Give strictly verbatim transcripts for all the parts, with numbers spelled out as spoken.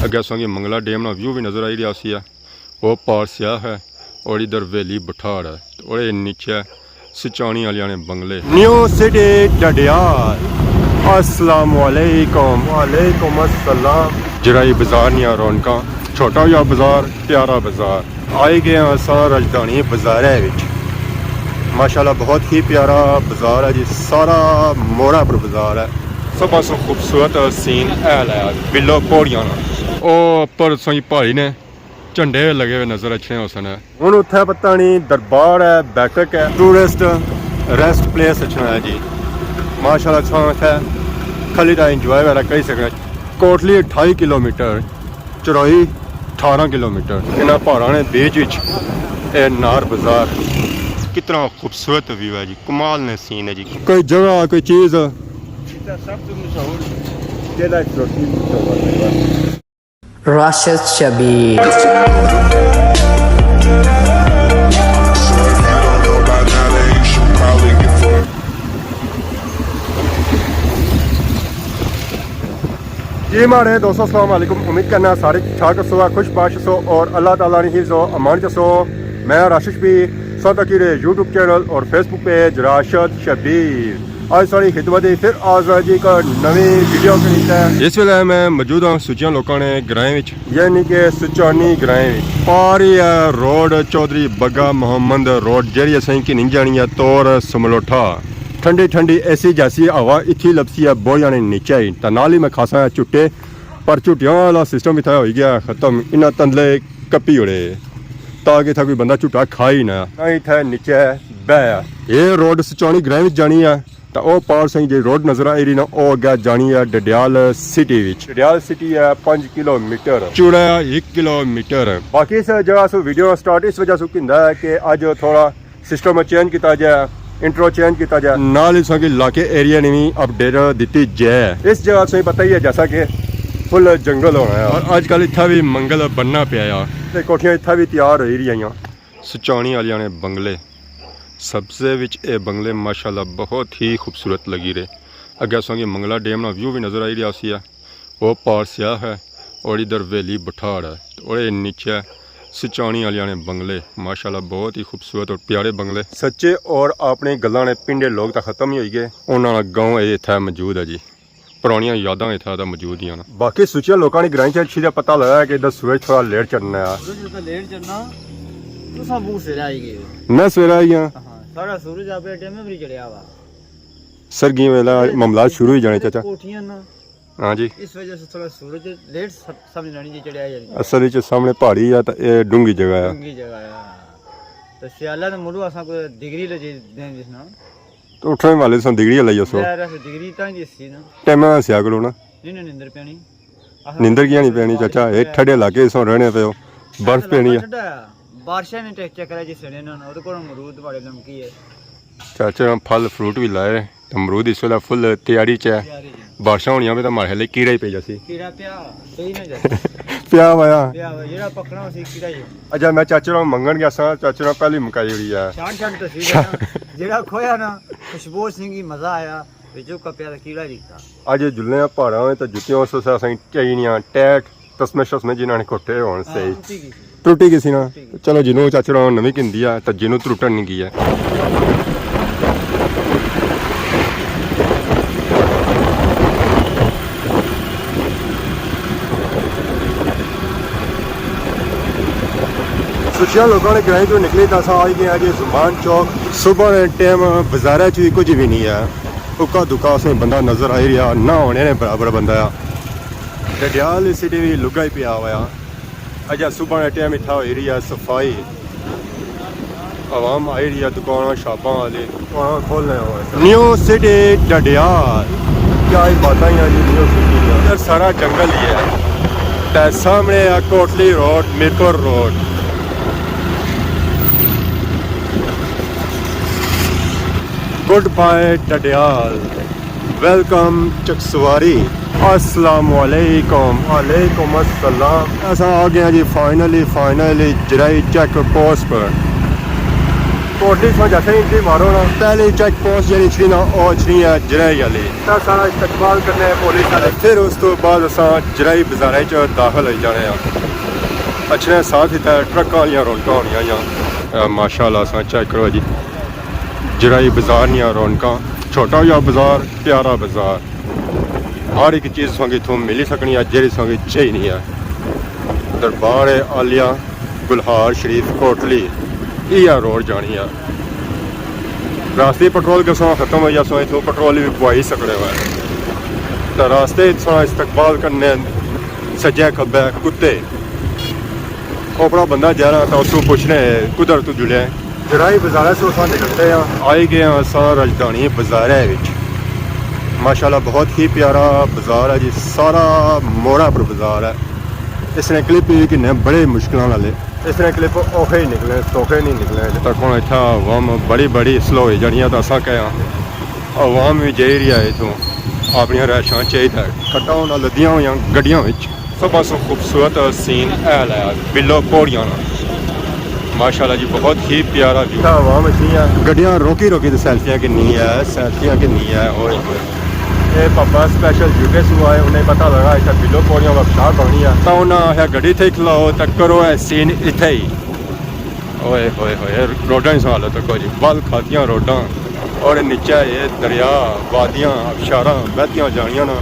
اگے اساں کی منگلا ڈیم نا ویو بھی نظر آئی رہیا سی ہے۔ وہ پار سیاہ ہے اور ادھر ویلی بٹھاڑ ہے اور یہ نیچے سچانی والیاں نے بنگلے۔ نیو سٹی ڈڈیال۔ السلام علیکم۔ وعلیکم السلام۔ جرائی بازار نیاں رونقاں، چھوٹا جا بازار، پیارا بازار۔ آئی گئے ہاں اساں راجدھانی بازارے وچ۔ ماشاءاللہ بہت ہی پیارا بازار ہے جی، سارا موڑا پر بازار ہے۔ سب پاسوں خوبصورت سین اے لایا، بلو پوڑیاں نا۔ او اپر سوئی پہاڑی نے جھنڈے لگے ہوئے نظر اچھنے ہوسن۔ ہن اتھے پتہ نہیں دربار ہے، بیٹھک ہے، ٹورسٹ ریسٹ پلیس اچھنا ہے جی۔ ماشاءاللہ اساں اتھے کھلی دا انجوائے وغیرہ کری سکنے۔ کوٹلی اٹھائی کلومیٹر، چرائی اٹھارہ کلومیٹر۔ انہاں پہاڑاں نے بیچ وچ اے نار بازار۔ کتنا خوبصورت ویو ہے جی، کمال نے سین ہے جی۔ کوئی جگہ، کوئی چیز۔ سب تو مشہور قلعہ چوکی۔ راشد شبیر۔ جی ماڑے دوستو، السلام علیکم۔ امید کرنا سارے ٹھیک ٹھاک ہسو، خوش باش ہسو اور اللہ تعالیٰ نے حفظ و امان چ ہسو۔ میں راشد شبیر، ساتھ کی یوٹیوب چینل اور فیس بک پیج راشد شبیر۔ آج ساری خدمت ہی پھر آزا جی کا نویں ویڈیو کے نیچے۔ اس ویلے میں موجود ہاں سچیاں لوکاں نے گرائیں وچ، یعنی کہ سچانی گرائیں وچ۔ پار ہی ہے روڈ چودھری بگا محمد روڈ، جیڑی اساں کی نہیں جانی ہے تور سملوٹھا۔ ٹھنڈی ٹھنڈی ایسی جیسی ہوا اتھی لبسی ہے بوریاں نے نیچے ہی۔ تے نال ہی میں کھاساں چٹے، پر چٹیاں والا سسٹم اتھا ہوئی گیا ختم۔ انہاں تندلے کپی اڑے تاکہ اتھا کوئی بندہ چٹا کھا ہی نہ۔ نہ اتھا نیچے بہ۔ یہ روڈ سچانی گرائیں وچ جانی ہے۔ تے او پار سائیں جی روڈ نظر آئی رہی نا، او اگے جانی ہے ڈڈیال سٹی وچ۔ ڈڈیال سٹی ہے پنج کلومیٹر، چوڑا ہے ایک کلومیٹر۔ باقی اس جگہ سو ویڈیو سٹارٹ اس وجہ سو کیندا ہے کہ اج تھوڑا سسٹم چینج کیتا جائے، انٹرو چینج کیتا جائے۔ نال ہی ساں کے علاقے ایریا نے بھی اپڈیٹ دتی جائے۔ اس جگہ سائیں پتہ ہی ہے جیسا کہ فل جنگل ہونا ہے۔ اور اج کل اتھا بھی منگل بننا پیا ہے۔ تے کوٹھیاں اتھا بھی تیار ہوئی رہی ہیں۔ سچانی والیاں نے بنگلے، سبزے وچ اے بنگلے ماشاءاللہ بہت ہی خوبصورت لگی رہے۔ اگے اساں کی منگلا ڈیم نا ویو بھی نظر آئی رہیا سی ہے۔ وہ پار سیاہ ہے اور ادھر ویلی بٹھاڑ ہے اور اے نیچے سچانی والیاں نے بنگلے، ماشاءاللہ بہت ہی خوبصورت اور پیارے بنگلے۔ سچے اور اپنے گلاں نے پنڈے لوگ تاں ختم ہی ہوئی گئے، انہاں نا گاؤں اے اتھا موجود ہے جی۔ پرانیاں یاداں اتھا تاں موجود ہی ہیں۔ باقی سچیاں لوکاں نے گرائیں چ اچھی دا پتہ لگا ہے کہ ادھر سورج تھوڑا لیٹ چڑھنا ہے۔ سورج تاں لیٹ چڑھنا، تساں بہت سویرے آئی گئے ہو۔ میں سویرے آئی ہاں۔ ہاں، سارا سورج آپ ٹائم پر چڑھیا ہوا۔ سرگی ویلا معاملات شروع ہی جانے چاچا۔ کوٹھیاں نا۔ ہاں جی۔ اس وجہ سے تھوڑا سورج لیٹ سم-، سمجھ لانی جی چڑھیا جی۔ اصل وچ سامنے پہاڑی ہے تے اے ڈونگھی جگہ ہے۔ ڈونگھی جگہ ہے۔ تے سیالہ دے مڑو اساں کوئی ڈگری لے جی دیں جس نا۔ تو اٹھنے والے سن دگڑی لائی اسو۔ یار، اس دگڑی تاں جی سی نا۔ ٹائم نال سیا کرو نا۔ نہیں، نہیں، نیندر پینی۔ آہا، نیندر کیاں نہیں پینی چاچا؟ اے ٹھڈے علاقے سوں رہنے پے ہو۔ برف پینی ہے۔ ٹھڈا، بارشاں نے ٹیک چیک کرا جی سڑے نا، اور کون امرود بڑے لمکی ہے۔ چاچا پھل فروٹ بھی لائے، تے امرود اس ویلے فل تیاری چ ہے۔ تیاری چ ہے۔ بارشاں ہونیاں پہ تے ماڑے خیال کیڑا ہی پی جاسی۔ کیڑا پیا، صحیح نہ جاسی۔ پیا ہوا۔ پیا ہوا، جیڑا پکنا سی کیڑا ہی۔ اچھا، میں چاچے نال منگن گیا سا، چاچے نال پہلی مکائی ہوئی ہے۔ چھان چھان تو سی نا۔ جیڑا کھویا نا، خوشبو سنگھی مزہ آیا، وچوں کپیا تے کیڑا نکتا۔ اج جلنے آں پہاڑاں وچ تے جتیاں اس واسطے اساں چاہیے نیاں ٹیک، تسمے شسمے جنہاں نے کھوٹے ہون ہاں، صحیح۔ ٹوٹی گئی سی۔ ٹوٹی گئی سی نا۔ ٹوٹی گئی۔ چلو جنوں چاچے نال نویں گھندی ہے تے جنوں ترٹن نہیں گئی ہے۔ سچیاں لوکاں نے گرائیں چوں نکلی تے اساں آئی گئے آں جی زمان چوک۔ صبح نے ٹائم بازارے چ وی کچھ وی نہیں ہے۔ اکا دکا اساں بندہ نظر آئی رہیا، نہ ہونے نے برابر بندہ آ۔ ڈڈیال سٹی وی لگا ہی پیا ہوا۔ اجا صبح نے ٹائم اتھا ہوئی رہی ہے صفائی۔ عوام آئی رہی ہے، دکاناں شاپاں والے، دکاناں کھولنے ہوئے۔ نیو سٹی ڈڈیال۔ کیا ہی باتاں ہیں جی نیو سٹی دیاں۔ ادھر سارا جنگل ہی ہے۔ تے سامنے ہے کوٹلی روڈ، میرپور روڈ۔ گڈ بائے ڈڈیال۔ ویلکم چکسواری۔ السلام علیکم۔ وعلیکم السلام۔ اساں آ گئے ہیں جی فائنلی، فائنلی جرائی چیک پوسٹ پر۔ کوٹلی سو جیسے انٹری مارو نا، پہلی چیک پوسٹ جیڑی اچھنی نا، او اچھنی ہے جرائی آلی۔ اتھا سارا استقبال کرنے پولیس والے۔ پھر اس تو بعد اساں جرائی بازارے چ داخل ہوئی جانے آں۔ اچھنے ساتھ اتھا ٹرکاں آلیاں رونقاں ہونیاں آں۔ اے ماشاءاللہ اساں چیک کرو جی، جرائی بازار نیاں رونقاں، چھوٹا جا بازار، پیارا بازار۔ ہر ایک چیز تساں کی اتھوں ملی سکنی ہے، جیڑی تساں کی چاہینی ہے۔ دربار عالیہ گلہار شریف کوٹلی، ایہا روڈ جانی ہے۔ راستے پٹرول گساں ختم ہوئی جاساں، اتھوں پٹرول وی پوائی سکنے ہوئے۔ تے راستے تساں استقبال کرنے سجے کھبے کتے۔ اوپرا بندہ جا رہا تھا، اس کو پوچھنے کدھر تو جلے؟ جرائی بازارے سے اساں نکلتے ہیں۔ آئی گئے ہیں اساں راجدھانی بازارے وچ۔ ماشاءاللہ بہت ہی پیارا بازار ہے جی، سارا موڑا پر بازار ہے۔ اس نے کلپ بھی کنے بڑے مشکلاں نال ہے۔ اس نے کلپ اوکھے ہی نکلے، سوکھے نہیں نکلے۔ تک ہن اتھا عوام بڑی بڑی سلو ہوئی جانی ہے، تو اساں کہے ہاں عوام بھی جائی رہی ہے اتھوں اپنی رہائشاں چاہیے۔ کٹاں نال لدیاں ہوئیاں گڈیاں وچ۔ سب پاسوں خوبصورت سین اے لایا، بلو پوڑیاں نا۔ ماشاءاللہ جی، بہت ہی پیارا ویو۔ اتھا عوام اچھنی ہے، گڈیاں روکی روکی تے سیلفیاں کنی ہے، سیلفیاں کنی ہے۔ اوئے ہوئے۔ اے پاپا سپیشل یو کے سو آئے، انہیں پتہ لگا اتھا بلو پوڑیاں آبشار بننی ہے۔ تاں انہاں آخیا گڈی اتھے ہی کھلاؤ تے کرو اے سین اتھے ہی۔ اوئے ہوئے ہوئے، روڈاں ہی سال تکو جی، ول کھاتیاں روڈاں، اور نیچے اے دریا، وادیاں، آبشاراں بہتیاں جانیاں نا۔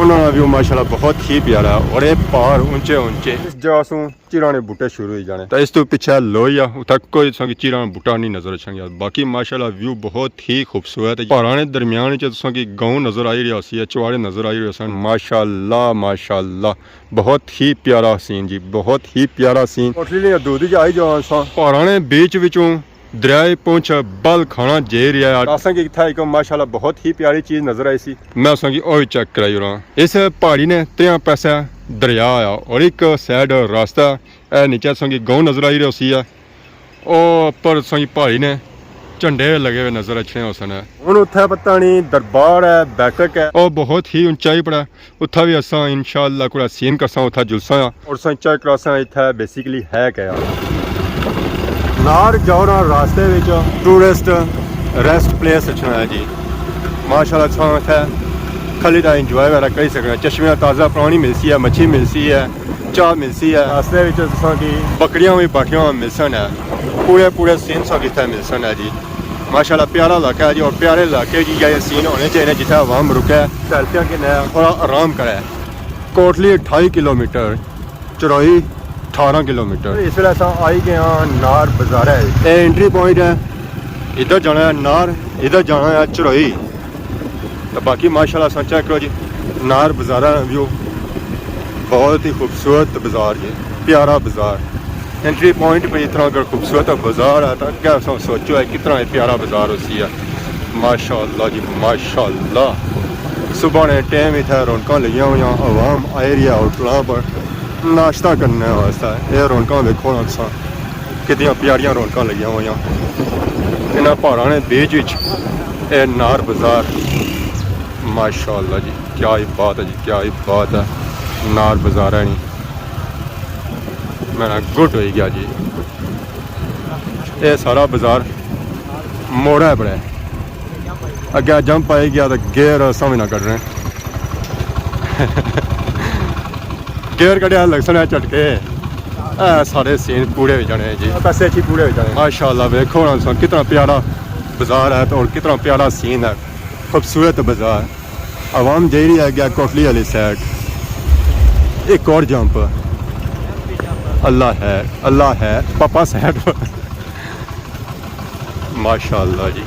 انہاں نا ویو ماشاءاللہ بہت ہی پیارا ہے، اور اے پہاڑ اونچے اونچے۔ اس جگہ سوں چیراں نے بوٹے شروع ہوئی جانے۔ تے اس تو پچھے لوئی آ، اتھا کوئی تساں کی چیراں بوٹا نہیں نظر اچھن گیا۔ باقی ماشاءاللہ ویو بہت ہی خوبصورت ہے۔ پہاڑاں نے درمیان وچ تساں کی گاؤں نظر آئی رہیا ہوسی، چواڑے نظر آئی رہے سن۔ ماشاءاللہ، ماشاءاللہ۔ بہت ہی پیارا سین جی، بہت ہی پیارا سین۔ کوٹلی نے حدود وچ آئی جانا ساں۔ پہاڑاں نے بیچ وچوں دریا پہنچ بل کھانا جے رہیا ہے۔ اساں کی اتھا ایک ماشاءاللہ بہت ہی پیاری چیز نظر آئی سی۔ میں اساں کی او وی چیک کرائی اوڑاں۔ اس پہاڑی نے تریاں پاسے دریا آیا اور ایک سائیڈ راستہ ہے، نیچے اساں کی گاؤں نظر آئی رہی ہوسی ہے۔ او اپر تساں کی پہاڑی نے جھنڈے لگے ہوئے نظر اچھنے ہوسن۔ ہن اتھے پتہ نہیں دربار ہے، بیٹھک ہے۔ او بہت ہی اونچائی پر ہے۔ اتھا وی اساں انشاءاللہ کوئی سین کرساں، اتھا جلساں آں۔ اور تساں چیک کراساں اتھے بیسیکلی ہے کیا۔ نار جاؤنا راستے وچ ٹورسٹ ریسٹ پلیس اچھنا ہے جی۔ ماشاءاللہ تساں اتھے کھلی دا انجوائے وغیرہ کری سکنے۔ چشمے نا تازہ پانی ملسی ہے، مچھی ملسی ہے۔ چاہ ملسی ہے۔ راستے وچ تساں کی بکریاں وی بیٹھیاں ہوئیاں ملسن ہے۔ پورے پورے سین تساں کی اتھے ملسن ہے جی۔ ماشاءاللہ پیارا علاقہ ہے جی، اور پیارے علاقے جی یہ سین ہونے چاہیے جتھے عوام رکے، سیلفیاں گھنے، تھوڑا آرام کرے۔ کوٹلی اٹھائی کلومیٹر، چروئی اٹھارہ کلومیٹر۔ اس ویلے اساں آئی گئے ہاں نار بازارے۔ اے انٹری پوائنٹ ہے، ادھر جانا ہے نار، ادھر جانا ہے چروئی۔ تو باقی ماشاءاللہ اساں چیک کرو جی، نار بازارہ ویو، بہت ہی خوبصورت بازار جی، پیارا بازار۔ انٹری پوائنٹ پہ اتنا اگر خوبصورت بازار ہے تو اگے اساں سوچو ہے کتنا ہی پیارا بازار ہوسی ہے۔ ماشاءاللہ جی ماشاءاللہ، صبح نے ٹائم اتھے رونقاں لگیاں ہوئیاں، عوام آئی رہی ہے ہوٹلاں پر ناشتہ کرنے واسطے۔ اے رونقاں ویکھو نا تساں، کتنیاں پیاریاں رونقاں لگیاں ہوئیاں انہاں پہاڑاں نے بیچ وچ۔ اے نار بازار، ماشاءاللہ جی، کیا ہی بات ہے جی، کیا ہی بات ہے۔ نار بازار ہے نی، میرا گڈ ہوئی گیا جی۔ اے سارا بازار موڑے پر ہے۔ اگے جمپ آئی گیا تو گیئر سمجھ نہ کڈنے۔ گیئر کڈیا لگ سنے جھٹکے۔ اے سارے سین پورے ہوئی جانے ہیں جی۔ پیسے اچھی پورے ہوئی جانے۔ ماشاءاللہ، ویکھو نا تساں کتنا پیارا بازار ہے اور کتنا پیارا سین ہے، خوبصورت بازار۔ عوام جائی رہی ہے گیا کوٹلی والی سائیڈ۔ ایک اور جمپ۔ اللہ ہے، اللہ ہے، پاپا سائیڈ۔ ماشاءاللہ جی،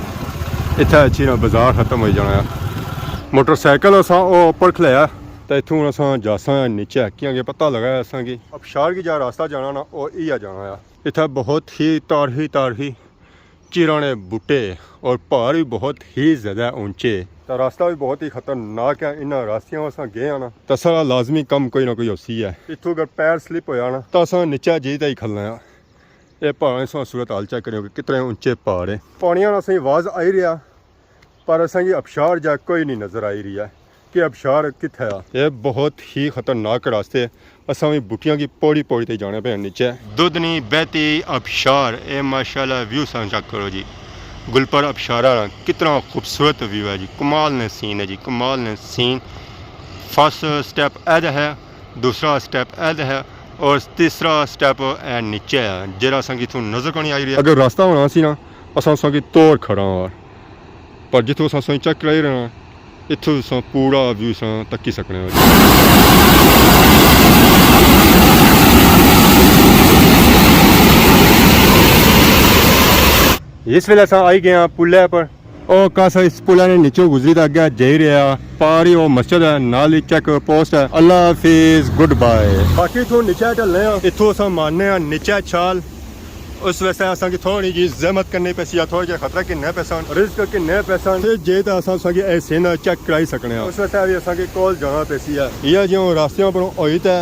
اتھے اچھی نا بازار ختم ہوئی جانا ہے۔ موٹر سائیکل اساں او اوپر کھلایا، تے اتھوں ہن اساں جاساں نیچے، کیاں کہ پتہ لگا ہے اساں کی آبشار کی جا راستہ جانا نا، او ایہا جانا ہے۔ اتھے بہت ہی تاریخی، تاریخی چیراں نے بوٹے اور پہاڑ بھی بہت ہی زیادہ اونچے۔ تے راستہ بھی بہت ہی خطرناک ہے، انہاں راستیاں اساں گئے ہاں نا، تے سارا لازمی کم کوئی نہ کوئی ہوسی ہے۔ اتھوں اگر پیر سلپ ہویا نا، تے اساں نیچے جی تے ہی کھلنا ہے۔ اے پہاڑاں سوں صورت حال چیک کریو کہ کتنے اونچے پہاڑ ہیں۔ پانیاں نا اساں کی آواز آئی رہیا، پر اساں کی آبشار جا کوئی نہیں نظر آئی رہیا۔ کہ آبشار کتھے آ؟ یہ بہت ہی خطرناک راستے۔ اساں وی بوٹیاں کی پوڑی پوڑی تے جانے پے نیچے۔ دودھنی بہتی آبشار، اے ماشاءاللہ ویو سان چیک کرو جی۔ گلپر آبشار آلا کتنا خوبصورت ویو ہے جی، کمال نے سین ہے جی، کمال نے سین۔ فرسٹ سٹیپ اے ہے، دوسرا سٹیپ اے ہے، اور تیسرا سٹیپ اے نیچے ہے، جیڑا اساں کی اتھوں نظر کونی آئی رہیا۔ اگر راستہ ہونا سی نا، اساں اساں کی توڑ کھڑا ہاں، پر جتھوں اساں سوئی چیک کرائی رہے ہاں، اتھوں اساں پورا ویو اساں تکی سکنے ہاں۔ اس ویلے اساں آئی گئے ہاں پلے پر۔ او کس اس پلے نے نیچوں گزری تے اگے جائی رہیا۔ پار ہی او مسجد ہے، نال ہی چیک پوسٹ ہے۔ اللہ حافظ، گڈ بائے۔ باقی اتھوں نیچے ڈلنے ہاں، اتھوں اساں مارنے ہاں نیچے چھال۔ اس واسطے اساں کی تھوڑی جی زحمت کرنی پیسی، یا تھوڑے جے خطرے گھننے پیسن، رسک گھننے پیسن۔ پھر جے تے اساں اساں کی اے سین چیک کرائی سکنے ہاں۔ اس واسطے وی اساں کی کول جانا پیسی ہے۔ یہ جیوں راستیاں پروں ہوئی تے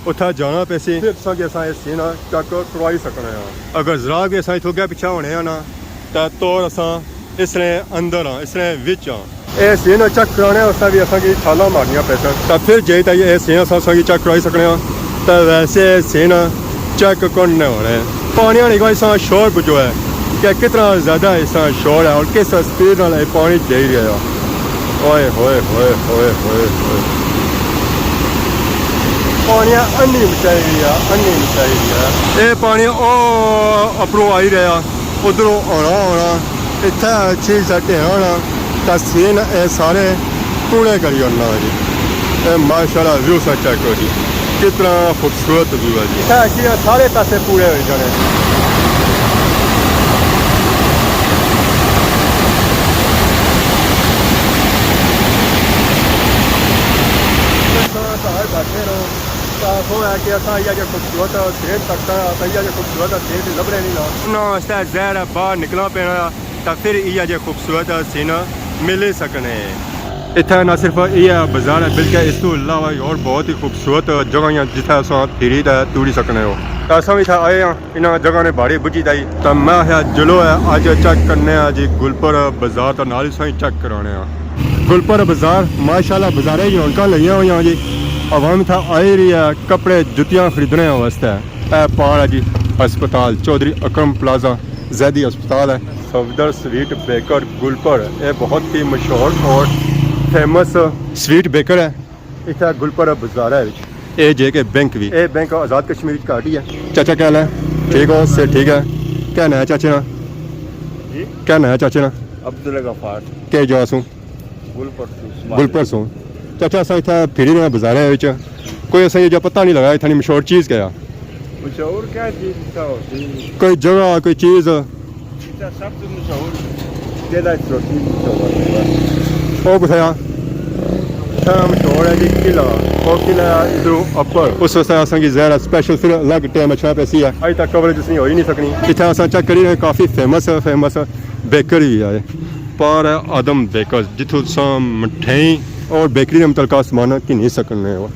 اتھا جانا پیسی، پھر تساں کی اساں اے سین چیک کروائی سکنے ہاں۔ اگر ذرا وی اساں اتھوں اگے پچھے ہونے ہاں نا، تے توڑ اساں اس نے اندر ہاں، اس نے وچ ہاں۔ اے سین چیک کرانے واسطے وی اساں کی چھالاں مارنیاں پیسن۔ تے پھر جے تے اے سین اساں، اساں کی چیک کرائی سکنے ہاں۔ تے ویسے سین چیک کرنے ہونے۔ پانی آنے کا اساں شور بجو ہے کہ کتنا زیادہ اساں شور ہے اور کس سپیڈ نال اے پانی جائی رہیا ہے۔ اوئے ہوئے ہوئے ہوئے ہوئے ہوئے۔ پانی انی مچائی رہیا، انی مچائی رہیا۔ اے پانی او اپروں آئی رہیا۔ ادھروں ہونا ہونا، اتھے اچھی سا ڈھیرا ہونا، تے سین اے سارے کوڑے کری اوڑنا جی۔ اے ماشاءاللہ ویو سا چیک کرو جی، کتنا خوبصورت ویو ہے جی۔ اتھے اچھی سارے پاسے کوڑے ہوئی جانے۔ گھر بیٹھے رہو۔ تاں سو ہے کہ اساں ایہا جیہا خوبصورت سین تکنا، تاں ایہا جیہا خوبصورت سین تے لبھنے نہیں نا۔ انہاں واسطے زہر ہے، باہر نکلنا پینا، تاں پھر ایہا جیہا خوبصورت سین ملی سکنے۔ اتھے نہ صرف ایہا بازار ہے، بلکہ اس تو علاوہ اور بہت ہی خوبصورت جگہ ہیں، جتھے اساں پھری تے توری سکنے ہو۔ تاں اساں وی اتھے آئے ہاں۔ انہاں جگہ نے باڑی بجھی تائی۔ تاں میں آخیا، چلو ہے، اج چیک کرنے آں جی گلپر بازار، تاں نال ہی سائیں چیک کرانے آں۔ گلپر بازار، ماشاءاللہ، بازارے کی رونقاں لگیاں ہوئیاں جی۔ عوام اتھا آئی رہی ہے کپڑے، جتیاں خریدنے واسطے۔ اے پار ہے جی ہسپتال، چوہدری اکرم پلازہ، زیدی ہسپتال ہے۔ صفدر سویٹ بیکر گلپر، اے بہت ہی مشہور اور فیمس سویٹ بیکر ہے۔ اتھا گلپر بازار ہے وچ۔ اے جے کے بینک وی۔ اے بینک آزاد کشمیر وچ کاٹی ہے۔ چاچا کیا حال ہے؟ ٹھیک ہو؟ صحت ٹھیک ہے؟ کیا ناں ہے چاچے نا؟ جی؟ کیا ناں ہے چاچے نا؟ عبدالغفار۔ کیا جا سوں؟ گلپر سوں، سمالی۔ گلپر سوں۔ چاچا، اساں اتھا پھری رہے ہیں بازارے وچ۔ کوئی اساں یہ جو پتہ نہیں لگا، اتھا نی مشہور چیز کیا ہے؟ مشہور کیا چیز اتھا ہوسی؟ کوئی جگہ، کوئی چیز؟ اتھا سب سے مشہور قلعہ چوکی مشہور ہے۔ او کتھے آ؟ اتھا مشہور ہے جی قلعہ، او قلعہ ادھروں اپر۔ اس واسطے اساں کی ظاہر ہے سپیشل پھر الگ ٹائم اچھنا پیسی ہے۔ اج تک کوریج اس نی ہوئی نہیں سکنی۔ اتھا اساں چیک کری رہے ہیں، کافی فیمس، فیمس بیکری بھی ہے۔ پار ہے آدم بیکرز، جتھوں تساں مٹھائی اور بیکری نے متعلقہ سامان گھنی سکنے ہو۔